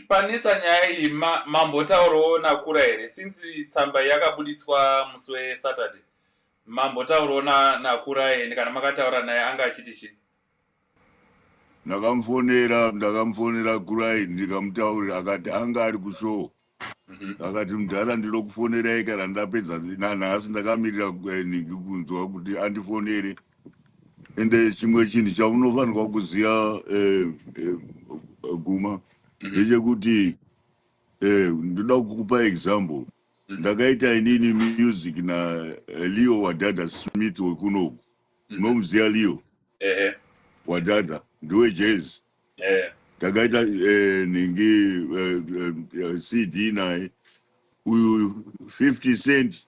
Panetsa nyaya iyi, mambotaurawo nakura here since tsamba yakabuditswa musi weSaturday? Mambotaurawo nakura here? Kana makataura naye, anga achiti chii? Ndakamufonera Kurai, ndikamutaurira. Akati anga ari kushow. Akati, "Mudhara, ndinokufonerai kana ndapedza." Nanhasi ndakamirira nhingi kunzwa kuti andifonere. Ende chimwe chinhu chaunofanirwa kuziva, Guma, ndechekuti ndoda kukupa example. Ndakaita inini music na Leo Wadada Smith wekunoku. Unomuziva Leo? Ehe. Wadada ndewe jazz. Ndakaita nhingi CD naye uyu. 50 Cent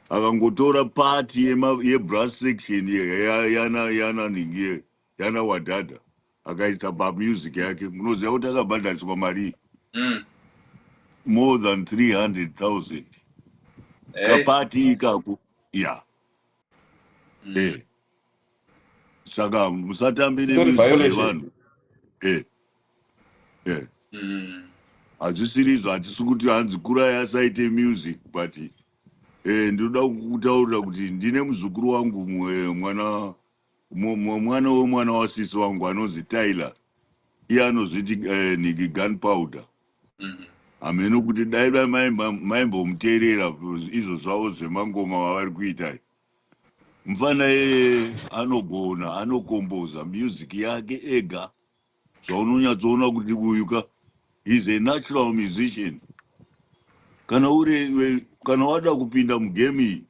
akangotora part yebrass section yana nhingi, yana Wadada, akaisa pamusic yake. Munoziva kuti akabhadhariswa mari? More than 300,000. Kapart ikako ya. Saka musatambe Itori nemusic violation. yevanhu. Hazvisiri izvo. Hatisi kuti hanzi Kurai asaite music, but ndinoda kukutaurira kuti ndine muzukuru wangu, mwana mwana wemwana wasisi wangu anonzi Tyler. Iye anozviti niki Gunpowder. Hameno kuti dai maimbomuteerera izvo zvavo zvemangoma vavari kuita. Mufana yeye anogona, anokomboza music yake ega, zvaunonyatsoona kuti uyu ka is a natural musician. Kana uri kana wada kupinda mugame iyi,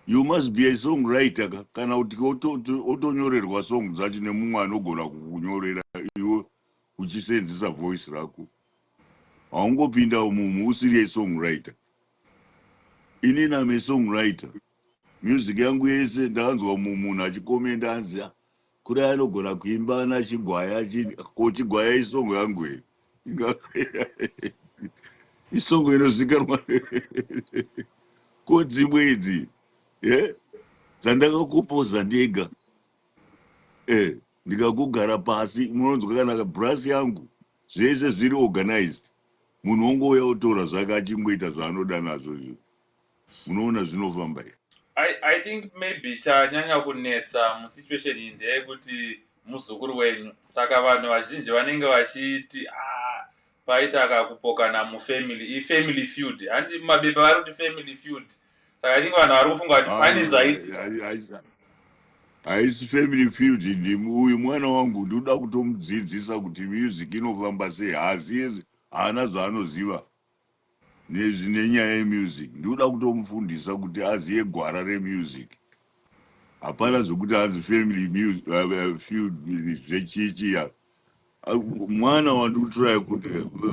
you must be a songwriter ka, kana kuti otonyorerwa song dzacho nemumwe anogona kukunyorera iwe uchisenzesa voice rako. Haungopinda mumu usiri a songwriter. Inini am a songwriter. Music yangu yese, ndakanzwa munhu achikomenda, anzi, "Ah, kuri anogona kuimba nachigwaya." Ko Chigwaya isong yangu here? Isong inozikanwa. Ko dzimwe idzi ye dzandakakompoza ndega, ndikakugara pasi, munonzwa kana brass yangu, zvese zviri organized. Munhu wongouya otora zvake achingoita zvaanoda nazvo izvo. Munoona zvinofamba here? I think maybe chanyanya kunetsa musituation iyi ndeyekuti muzukuru wenyu, saka vanhu vazhinji vanenge vachiti, "Ah, paita kakupokana mufamily, ifamily feud." Handi mabepa vari kuti family feud, saka I think vanhu vari kufunga kuti pane zvaitika. Haisi family feud. Uyu mwana wangu, ndinoda kutomudzidzisa kuti music inofamba sei. Haasi, haana zvaanoziva nenyaya yemusic. Ndinoda kutomufundisa kuti aziye gwara remusic. Hapana zvokuti hanzi family feud zvechichi. Mwana wandikutiraya kuti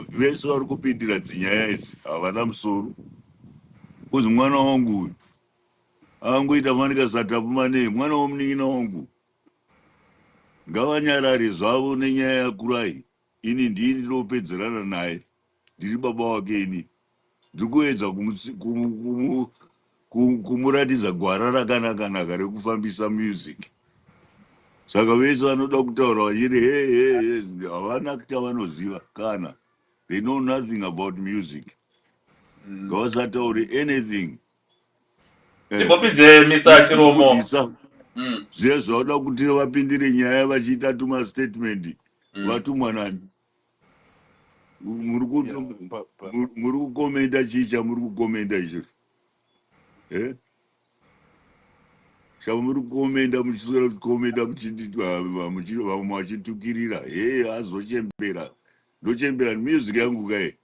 vese vari kupindira dzinyaya idzi havana musoro, kuzi mwana wangu uyu angoita fanika satapumanei. Mwana womunin'ina wangu, ngavanyarare zvavo nenyaya yaKurai. Ini ndini ndinopedzerana naye, ndiri baba wake. Ini ndiri kuedza kumuratidza gwara rakanaka-naka rekufambisa music. Saka vese vanoda kutaura vachiti he he he, havana chavanoziva kana. They know nothing about music. Ngavasatauri anything. Timbopidze Mr Chiromo. Kufundisa zviye zvauda kuti vapindire nyaya vachiita tumastatement. Vatumwa nani? Yeah, Muri kukomenda chii chamuri kukomenda icho? Chava muri kukomenda, muchiswera kukomenda, vamwe vachitukirira, he, azochembera. Ndochembera music yangu kai?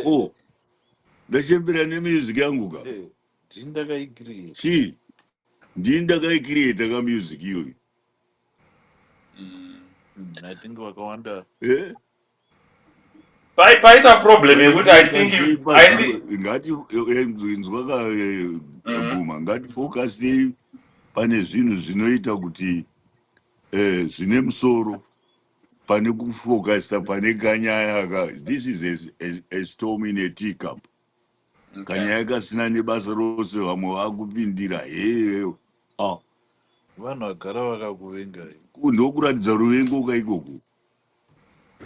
Oh, ndachembera nemusic yangu ka? Ndini ndakaicreate. Chii, ndini ndakaicreata kamusic iyoyo. I think vakawanda Paita problem yekuti I think Ngati nzwa ka, Guma, ngatifocusei pane zvinhu zvinoita kuti zvine musoro, pane kufocusa pane kanyaya ka. This is a storm in a teacup. Kanyaya kasina nebasa rose, vamwe vakupindira. Heyo, ah. Vanhu vagara vakakuvengai. Ndokuratidza ruvengo kaikoko.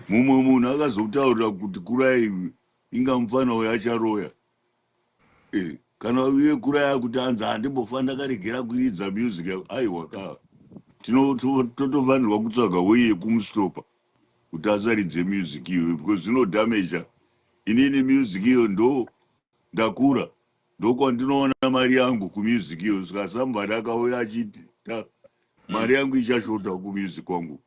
Mumwe munhu akazotaurira kuti Kurai inga mufana uyo acharoya. Kana uye Kurai akuti anzi handimbofa ndakaregera kuridza music, aiwa ka, totofanirwa kutsvaga way yekumustopa kuti asaridze music iyoyo, because zvinodhameja inini. Music iyo ndo ndakura, ndokwandinoona mari yangu kumusic iyo. Saka somebody akauya achiti mari yangu ichashota kumusic kwangu.